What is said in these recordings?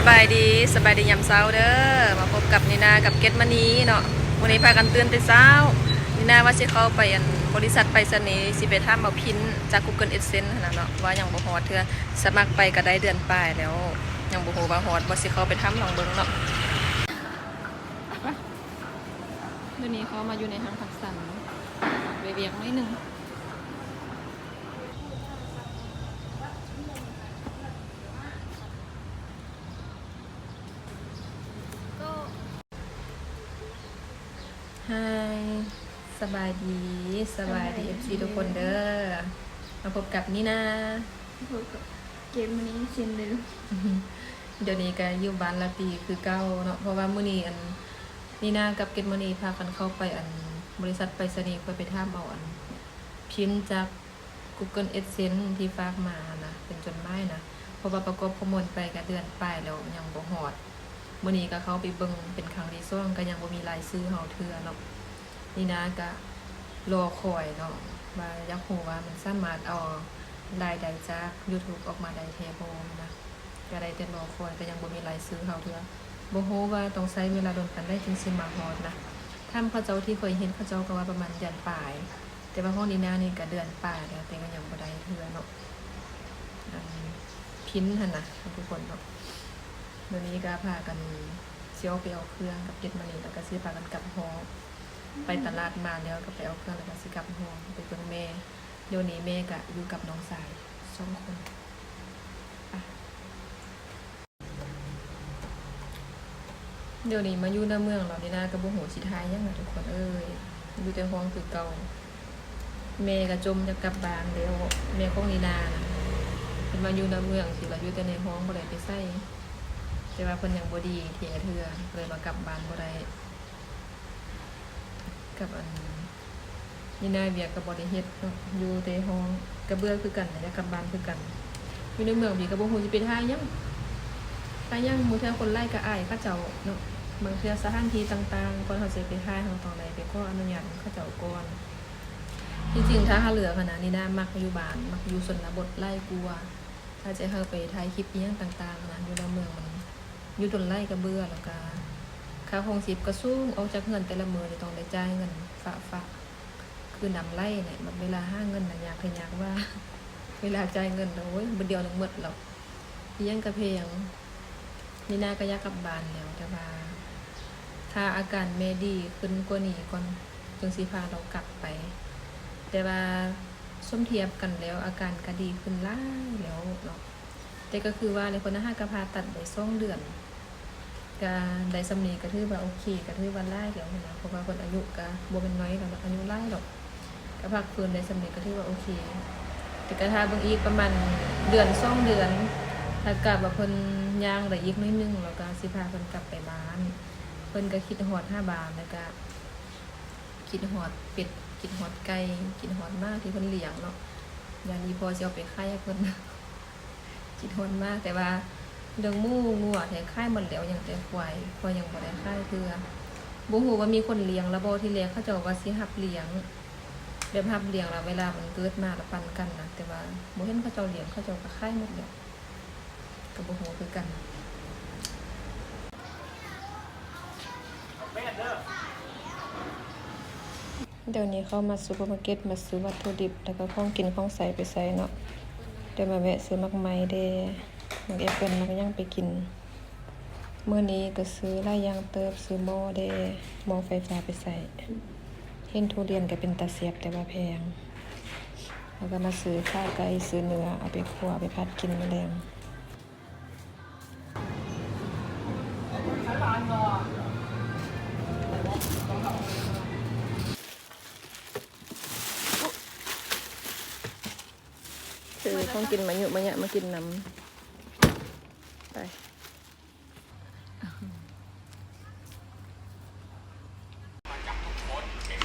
ສະບາຍດີ ສະບາຍດີຍາມເຊົ້າເດີ້ ມາພົບກັບນີນາກັບເກດມະນີເນາະ. ມື້ນີ້ພາກັນຕື່ນແຕ່ເຊົ້າ ນີນາວ່າຊິເຂົ້າໄປອັນບໍລິສັດໄປສະນີ ຊິໄປຖາມເອົາພິນຈາກ Google AdSense ຫັ້ນນະເນາະ ວ່າຍັງບໍ່ຮອດເທື່ອ. ສະໝັກໄປກໍໄດ້ເດືອນປາຍແລ້ວ ຍັງບໍ່ຮູ້ວ່າຮອດບໍ່ ຊິເຂົ້າໄປຖາມລອງເບິ່ງເນາະ. ດຽວນີ້ເຂົ້າມາຢູ່ໃນຫ້າງພັກສັນ ໄປວຽກໜ້ອຍໜຶ່ງ. ຮາຍ ສະບາຍດີ ສະບາຍດີ ສະບາຍດີ ເອັຟຊີ ທຸກຄົນເດີ້ ມາພົບກັບນີນາ ພົບກັບເກດມະນີເຊັ່ນເດີມ. ດຽວນີ້ກໍຢູ່ບ້ານລາຕີຄືເກົ່າເນາະ ເພາະວ່າມື້ນີ້ອັນ ນີນາກັບເກດມະນີພາກັນເຂົ້າໄປອັນບໍລິສັດໄປສະນີ ເພື່ອໄປຖາມເອົາອັນພິນຈາກ Google AdSense ທີ່ຝາກມາຫັ້ນນະ ເປັນຈົດໝາຍນະ ເພາະວ່າປະກອບຂໍ້ມູນໄປກະເດືອນປາຍແລ້ວ ຍັງບໍ່ຮອດ. ມື້ນີ້ກະເຂົ້າໄປເບິ່ງເປັນຄັ້ງທີສອງ ກະຍັງບໍ່ມີລາຍຊື່ເຮົາເທື່ອເນາະ. ນີນາກະລໍຄອຍເນາະ ວ່າຢາກຮູ້ວ່າມັນສາມາດເອົາລາຍໄດ້ຈາກ YouTube ອອກມາໄດ້ແທ້ບໍ່ນະ. ກະໄດ້ແຕ່ລໍຄອຍ ກະຍັງບໍ່ມີລາຍຊື່ເຮົາເທື່ອ ບໍ່ຮູ້ວ່າຕ້ອງໃຊ້ເວລາດົນປານໃດຈຶ່ງຊິມາຮອດນະ. ຖາມເຂົາເຈົ້າທີ່ເຄີຍເຮັດ ເຂົາເຈົ້າກະວ່າປະມານເດືອນປາຍ ແຕ່ວ່າຂອງນີນານີ້ກະເດືອນປາຍແລ້ວ ແຕ່ກະຍັງບໍ່ໄດ້ເທື່ອເນາະ ອັນພິນຫັ້ນນະທຸກຄົນເນາະ. ດຽວນີ້ກະພາກັນຊິອອກໄປເອົາເຄື່ອງກັບເກດມະນີ ແລ້ວກະຊິພາກັນກັບຫ້ອງ ໄປຕະຫຼາດມາແລ້ວກະໄປເອົາເຄື່ອງ ແລ້ວກະຊິກັບຫ້ອງໄປເບິ່ງແມ່. ດຽວນີ້ແມ່ກະຢູ່ກັບນ້ອງຊາຍສອງຄົນ. ດຽວນີ້ມາຢູ່ໃນເມືອງແລ້ວ ນີນາກະບໍ່ຮູ້ຊິຖ່າຍຫຍັງລະທຸກຄົນເອີຍ ຢູ່ແຕ່ຫ້ອງຄືເກົ່າ. ແມ່ກະຈົ່ມຢາກກັບບ້ານແລ້ວ ແມ່ຂອງນີນານະ ເພິ່ນມາຢູ່ໃນເມືອງຊີ້ລະ ຢູ່ແຕ່ໃນຫ້ອງບໍ່ໄດ້ໄປໃສ ແຕ່ວ່າເພິ່ນຍັງບໍ່ດີແທ້ເທື່ອ ເລີຍວ່າກັບບ້ານບໍ່ໄດ້ ກັບອັນ ນີ້ນາ ວຽກກະບໍ່ໄດ້ເຮັດເນາະ ຢູ່ແຕ່ຫ້ອງ ກະເບື່ອຄືກັນ ຢາກກັບບ້ານຄືກັນ. ຢູ່ໃນເມືອງພີ້ກະບໍ່ຮູ້ຊິໄປຖ່າຍຫຍັງ ຖ່າຍຫຍັງ ບາງເທື່ອຄົນຫຼາຍກະອາຍເຂົາເຈົ້າເນາະ. ບາງເທື່ອສະຖານທີ່ຕ່າງໆ ກ່ອນເຮົາຊິໄປຖ່າຍ ເຮົາຕ້ອງໄດ້ໄປຂໍອະນຸຍາດເຂົາເຈົ້າກ່ອນ. ທີ່ຈິງຖ້າເຮົາເລືອກຫັ້ນນະ ນີນາມັກຢູ່ບ້ານ ມັກຢູ່ຊົນນະບົດຫຼາຍກວ່າ. ຖ້າຈະໃຫ້ເຮົາໄປຖ່າຍຄລິບອີ່ຫຍັງຕ່າງໆນະ ຢູ່ໃນເມືອງມັນ ຢູ່ດົນຫຼາຍກະເບື່ອ ແລ້ວກະຄ່າຄອງຊີບກະສູງ ອອກຈາກເຮືອນແຕ່ລະມື້ນີ້ຕ້ອງໄດ້ຈ່າຍເງິນຟະຟະ ຄືນ້ຳໄຫຼແຫຼະ. ບັດເວລາຫາເງິນນະ ຍາກແທ້ຍາກວ່າ ເວລາຈ່າຍເງິນນະ ໂອ້ຍ ບາດດຽວໜຶ່ງໝົດແລ້ວ ອີ່ຫຍັງກະແພງ. ນີນາກະຢາກກັບບ້ານແລ້ວ ແຕ່ວ່າຖ້າອາການແມ່ດີຂຶ້ນກວ່ານີ້ກ່ອນ ຈຶ່ງຊິພາລາວກັບໄປ. ແຕ່ວ່າສົມທຽບກັນແລ້ວ ອາການກະດີຂຶ້ນຫຼາຍແລ້ວເນາະ. ແຕ່ກະຄືວ່າແຫຼະ ເພິ່ນຫາກະຜ່າຕັດໄດ້ສອງເດືອນ ກະໄດ້ສ່ຳນີ້ກະຖືວ່າໂອເຄ ກະຖືວ່າຫຼາຍແລ້ວຫັ້ນນະ ເພາະວ່າເພິ່ນອາຍຸກະບໍ່ແມ່ນນ້ອຍແລ້ວເນາະ ອາຍຸຫຼາຍແລ້ວ ກະພັກຟື້ນໄດ້ສ່ຳນີ້ກະຖືວ່າໂອເຄ. ແຕ່ກະຖ້າເບິ່ງອີກປະມານເດືອນສອງເດືອນ ຖ້າກະວ່າເພິ່ນຍ່າງໄດ້ອີກໜ້ອຍໜຶ່ງ ແລ້ວກະຊິພາເພິ່ນກັບໄປບ້ານ. ເພິ່ນກະຄິດຮອດຫາບ້ານ ແລ້ວກະຄິດຮອດເປັດ ຄິດຮອດໄກ່ ຄິດຮອດໝາທີ່ເພິ່ນລ້ຽງເນາະ. ຢ່າງດີພໍ່ຊິເອົາໄປຂາຍໃຫ້ເພິ່ນ. ຄິດຮອດໝາ ແຕ່ວ່າເລື່ອງໝູງົວແທ້ຂາຍໝົດແລ້ວ ຍັງແຕ່ຄວາຍ ຄວາຍຍັງບໍ່ໄດ້ຂາຍເທື່ອ. ບໍ່ຮູ້ວ່າມີຄົນລ້ຽງລະບໍ່ ທີແລກເຂົາເຈົ້າວ່າຊິຮັບລ້ຽງ ແບບຮັບລ້ຽງລະເວລາມັນເກີດມາລະປັນກັນນະ ແຕ່ວ່າບໍ່ເຫັນເຂົາເຈົ້າລ້ຽງ ເຂົາເຈົ້າກະຂາຍໝົດແລ້ວ ກະບໍ່ຮູ້ຄືກັນ. ດຽວນີ້ເຂົ້າມາຊຸບເປີມາເກັດ ມາຊື້ວັດຖຸດິບ ແລ້ວກະຂອງກິນຂອງໃຊ້ໄປໃຊ້ເນາະ. ດຽວມາແວະຊື້ໝາກໄມ້ແດ່ ໝາກແອບເປິ້ນ ໝາກຫຍັງໄປກິນ. ມື້ນີ້ກະຊື້ຫຼາຍຢ່າງເຕີບ ຊື້ໝໍ້ແດ່ ໝໍ້ໄຟຟ້າໄປໃຊ້. ເຫັນທຸລຽນກະເປັນຕາແຊບ ແຕ່ວ່າແພງ. ແລ້ວກະມາຊື້ຂາໄກ່ ຊື້ເນື້ອ ເອົາໄປຂົ້ວ ເອົາໄປຜັດກິນມື້ແລງ. ຊື້ຂອງກິນມາຍຸມາຍະມາກິນນຳ ໄປ.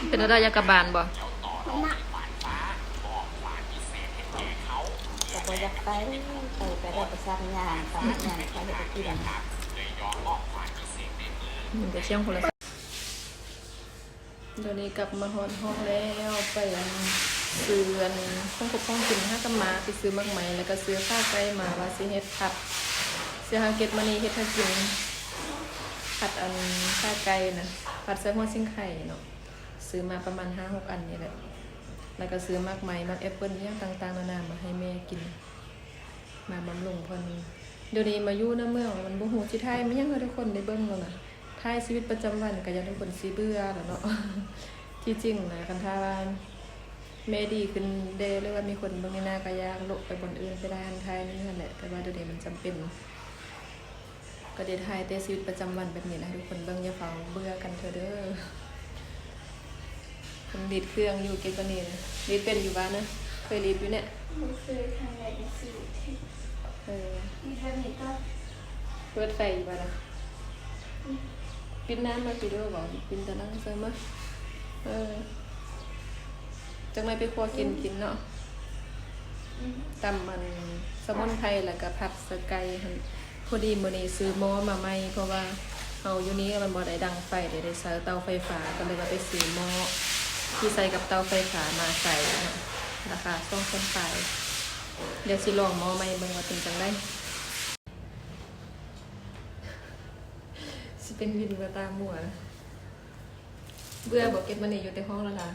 ເປັນແນວໃດ ຢາກກັບບ້ານບໍ່? ກະບໍ່ຢາກໄປ ໄປ ໄປແລ້ວກະສັກຫຍ້າ ສັກຫຍັງ ໄປເຮັດກິນ. ອືມ ໄປສຽງໂທລະສັບ. ດຽວນີ້ກັບມາຮອດຫ້ອງແລ້ວ ໄປອັນ ຊື້ອັນ ຂອງຄົບຂອງກິນ ຫາກັບມາ ໄປຊື້ໝາກໄມ້ ແລ້ວກະຊື້ຂາໄກ່ມາ ວ່າຊິເຮັດຜັດ ຊິຫາເກັບມານີ້ເຮັດໃຫ້ກິນ ຜັດອັນຂາໄກ່ນະ ຜັດໃສ່ຫົວຊິງໄຄເນາະ. ຊື້ມາປະມານຫ້າຫົກອັນນີ້ແຫຼະ ແລ້ວກໍຊື້ໝາກໄມ້ ໝາກແອັບເປິ້ນ ອີ່ຫຍັງຕ່າງໆນານາມາໃຫ້ແມ່ກິນ ມາບຳລຸງເພິ່ນ. ດຽວນີ້ມາຢູ່ໃນເມືອງ ມັນບໍ່ຮູ້ຊິຖ່າຍມາຫຍັງໃຫ້ທຸກຄົນໄດ້ເບິ່ງແລ້ວນະ. ຖ່າຍຊີວິດປະຈຳວັນກໍຢ້ານທຸກຄົນຊິເບື່ອແລ້ວເນາະ. ທີ່ຈິງນະ ຄັນຖ້າວ່າແມ່ດີຂຶ້ນແດ່ ຫຼືວ່າມີຄົນເບິ່ງແດ່ນະ ກໍຢາກໂລະໄປບ່ອນອື່ນ ໄປຖ່າຍຫັ້ນຖ່າຍນີ້ຫັ້ນແຫຼະ ແຕ່ວ່າດຽວນີ້ມັນຈຳເປັນ ກໍໄດ້ຖ່າຍແຕ່ຊີວິດປະຈຳວັນແບບນີ້ນະ ໃຫ້ທຸກຄົນເບິ່ງ. ຢ່າຟ້າວເບື່ອກັນເທື່ອເດີ. ເພິ່ນລີດເຄື່ອງຢູ່ ເກັບອັນນີ້ນະ ລີດເປັນຢູ່ບໍ່ນະ? ເຄີຍລີດຢູ່ແນະ? ບໍ່ເຄີຍ ຄັ້ງແລກໃນຊີວິດ. ເອີ ລີດແບບນີ້ກໍ ເປີດໄຟຢູ່ບໍ່ນະ? ອືມ ປິ່ນນ້ຳມາພີ້ເດີ ເວົ້າປິ່ນຕາຫຼັງໃສ່ມາ. ເອີ ຈັກໜ້ອຍໄປຄົວກິນ ອືມ ກິນເນາະ. ອືມ ຕຳອັນສະໝຸນໄພ ແລ້ວກໍຜັດໃສ່ໄກ່ຫັ້ນ. ພໍດີມື້ນີ້ຊື້ໝໍ້ມາໃໝ່ ເພາະວ່າເຮົາຢູ່ນີ້ມັນບໍ່ໄດ້ດັງໄຟເດ້ ໄດ້ໃຊ້ເຕົາໄຟຟ້າ ກໍເລີຍວ່າໄປຊື້ໝໍ້ທີ່ໃສ່ກັບເຕົາໄຟຟ້າມາໃສ່ເນາະ. ລາຄາສອງແສນປາຍ. ດຽວຊິລອງໝໍ້ໃໝ່ເບິ່ງວ່າເປັນຈັ່ງໃດ. ຊິເປັນວິນວ່າຕາມົວ. ເບື່ອບໍ່ ເກັບມານີ້ຢູ່ແຕ່ຫ້ອງລະລາ?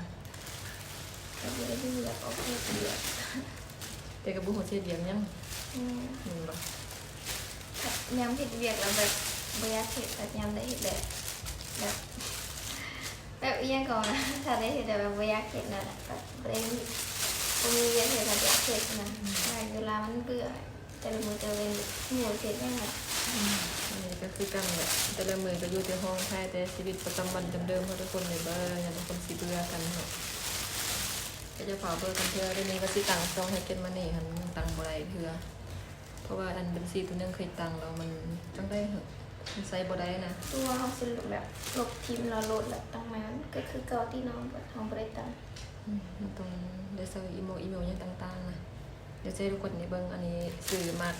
ກໍບໍ່ໄດ້ເບື່ອ ອອກເຮັດວຽກ ແຕ່ກໍບໍ່ຮູ້ຊິເຮັດວຽກຫຍັງ. ອືມ ແມ່ນບໍ່? ຍາມເຮັດວຽກແລ້ວແບບບໍ່ຢາກເຮັດ ແຕ່ຍາມໄດ້ເຮັດແລ້ວແບບ ແບບອີ່ຫຍັງກໍວ່າ ຖ້າໄດ້ເຮັດແລ້ວແບບບໍ່ຢາກເຮັດນັ້ນແຫຼະ ແບບບໍ່ໄດ້ ບໍ່ມີວຽກເຮັດແລ້ວຢາກເຮັດນະ. ອືມ ເວລາມັນເບື່ອ ແຕ່ລະມື້ແຕ່ລະມື້ ບໍ່ເຮັດຫຍັງນະ. ອືມ ອັນນີ້ກໍຄືກັນແຫຼະ ແຕ່ລະມື້ກໍຢູ່ແຕ່ຫ້ອງ ຖ່າຍແຕ່ຊີວິດປະຈຳວັນເດີມໆ ໃຫ້ທຸກຄົນໄດ້ເບິ່ງ ຢ້ານທຸກຄົນຊິເບື່ອກັນເນາະ. ກໍຢ່າຟ້າວເບື່ອກັນເທື່ອ. ດຽວນີ້ວ່າຊິຕັ້ງຊ່ອງໃຫ້ເກັບມານີ້ຫັ້ນ ຍັງຕັ້ງບໍ່ໄດ້ເທື່ອ ເພາະວ່າອັນບັນຊີໂຕໜຶ່ງເຄີຍຕັ້ງແລ້ວ ມັນຈັ່ງໃດຫື ມັນໃຊ້ບໍ່ໄດ້ນະ. ຄືວ່າເຮົາຊິແບບລົບຖິ້ມແລ້ວໂຫຼດ ແລ້ວຕັ້ງໃໝ່ ມັນກໍຄືເກົ່າຕິເນາະ ເຮົາບໍ່ໄດ້ຕັ້ງ. ອືມ ມັນຕ້ອງໄດ້ໃສ່ອີເມວ ອີເມວຫຍັງຕ່າງໆນະ. ດຽວຊິໃຫ້ທຸກຄົນໄດ້ເບິ່ງ. ອັນນີ້ຊື້ໝາກ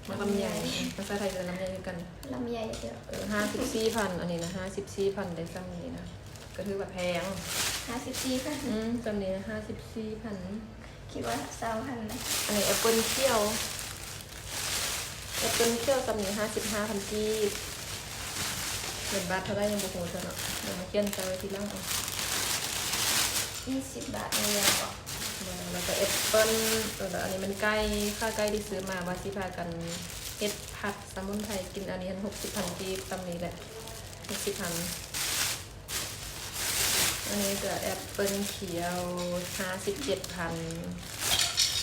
ໝາກລຳໄຍ ລຳໄຍ ພາສາໄທກໍລຳໄຍຄືກັນ ລຳໄຍເດີ. ເອີ ຫ້າສິບສີ່ພັນ ອັນນີ້ນະ ຫ້າສິບສີ່ພັນ ໄດ້ຊ່ຳນີ້ນະ ກໍຖືວ່າແພງ. ຫ້າສິບສີ່ພັນ? ອືມ ຊ່ຳນີ້ນະ ຫ້າສິບສີ່ພັນ. ຄິດວ່າຊາວພັນນະ. ອັນນີ້ແອັບເປິ້ນຂຽວ ແອັບເປິ້ນຂຽວຊ່ຳນີ້ ຫ້າສິບຫ້າພັນກີບ. ເງິນບາດເທົ່າໃດຍັງບໍ່ຮູ້ເທື່ອເນາະ ດຽວມາຂຽນໃສ່ໄວ້ທີຫຼັງເອົາ. ມີສິບບາດໃນເຮືອນເກາະ. ແລ້ວກໍແອັບເປິ້ນ ແລ້ວອັນນີ້ແມ່ນໄກ່ ຂາໄກ່ທີ່ຊື້ມາ ວ່າຊິພາກັນເຮັດຜັດສະໝຸນໄພກິນ. ອັນນີ້ຫັ້ນ ຫົກສິບພັນກີບ ຊ່ຳນີ້ແຫຼະ ຫົກສິບພັນ. ອັນນີ້ກໍແອັບເປິ້ນຂຽວ ຫ້າສິບເຈັດພັນ.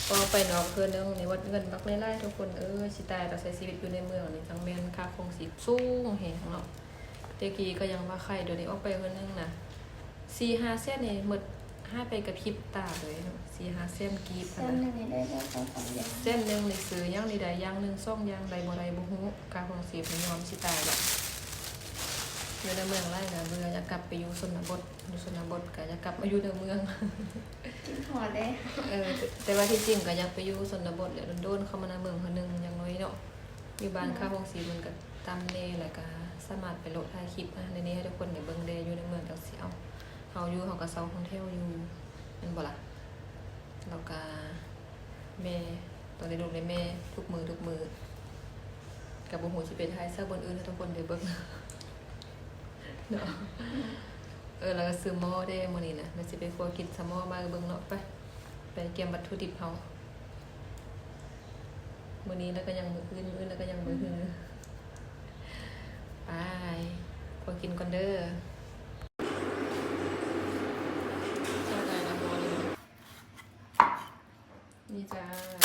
ກໍໄປນອກເທື່ອໜຶ່ງນີ້ໝົດເງິນບັກຫຼາຍໆ ທຸກຄົນເອີຍ. ຊິຕາຍແລ້ວ ໃຊ້ຊີວິດຢູ່ໃນເມືອງນີ້ ຈັ່ງແມ່ນຄ່າຄອງຊີບສູງແຮງເນາະ. ແຕ່ກີ້ກໍຍັງວ່າໄຄ ດຽວນີ້ອອກໄປເທື່ອໜຶ່ງນະ ສີ່ຫ້າແສນນີ້ໝົດ ຫາຍໄປກັບພິບຕາເລີຍເນາະ. ສີ່ຫ້າແສນກີບ ແສນໜຶ່ງນີ້ໄດ້ບໍ່ສອງສາມຢ່າງ ແສນໜຶ່ງນີ້ຊື້ຫຍັງນີ້ໄດ້ຢ່າງໜຶ່ງສອງຢ່າງ ໄດ້ບໍ່ໄດ້ບໍ່ຮູ້. ຄ່າຄອງຊີບນີ້ຍອມຊິຕາຍລະ. ຢູ່ໃນເມືອງຫຼາຍນະ ເບື່ອ ຢາກກັບໄປຢູ່ຊົນນະບົດ. ຢູ່ຊົນນະບົດກໍຢາກກັບມາຢູ່ໃນເມືອງ ຄິດຮອດເດ້. ເອີ ແຕ່ ແຕ່ວ່າທີ່ຈິງກໍຢາກໄປຢູ່ຊົນນະບົດແຫຼະ ໂດນໆເຂົ້າມາໃນເມືອງເທື່ອໜຶ່ງ ຢ່າງໜ້ອຍເນາະ. ຢູ່ບ້ານ ອືມ ຄ່າຄອງຊີບມັນກໍຕ່ຳແດ່ ແລ້ວກໍສາມາດໄປໂລະຖ່າຍຄລິບນະ ໃນນີ້ໃຫ້ທຸກຄົນໄດ້ເບິ່ງແດ່. ຢູ່ໃນເມືອງຈັກຊິເອົາ ເຮົາຢູ່ ເຮົາກໍເຊົ່າຫ້ອງແຖວຢູ່ ແມ່ນບໍ່ລະ? ແລ້ວກໍແມ່ ຕ້ອງໄດ້ລູກໄດ້ແມ່ທຸກມື້ທຸກມື້ ກໍບໍ່ຮູ້ຊິໄປຖ່າຍໃສ່ບ່ອນອື່ນໃຫ້ທຸກຄົນໄດ້ເບິ່ງເນາະ. ເອີ ແລ້ວກໍຊື້ໝໍ້ເດ້ມື້ນີ້ນະ ແລ້ວຊິໄປຄົວກິນຊະໝໍ້ ມາເບິ່ງເນາະ. ໄປ ໄປກຽມວັດຖຸດິບເຮົາ. ມື້ນີ້ແລ້ວກໍຍັງມື້ອື່ນ ມື້ອື່ນແລ້ວກໍຍັງມື້ຮື. ໄປ ຂໍກິນກ່ອນເດີ. ນີ້ຈ້າ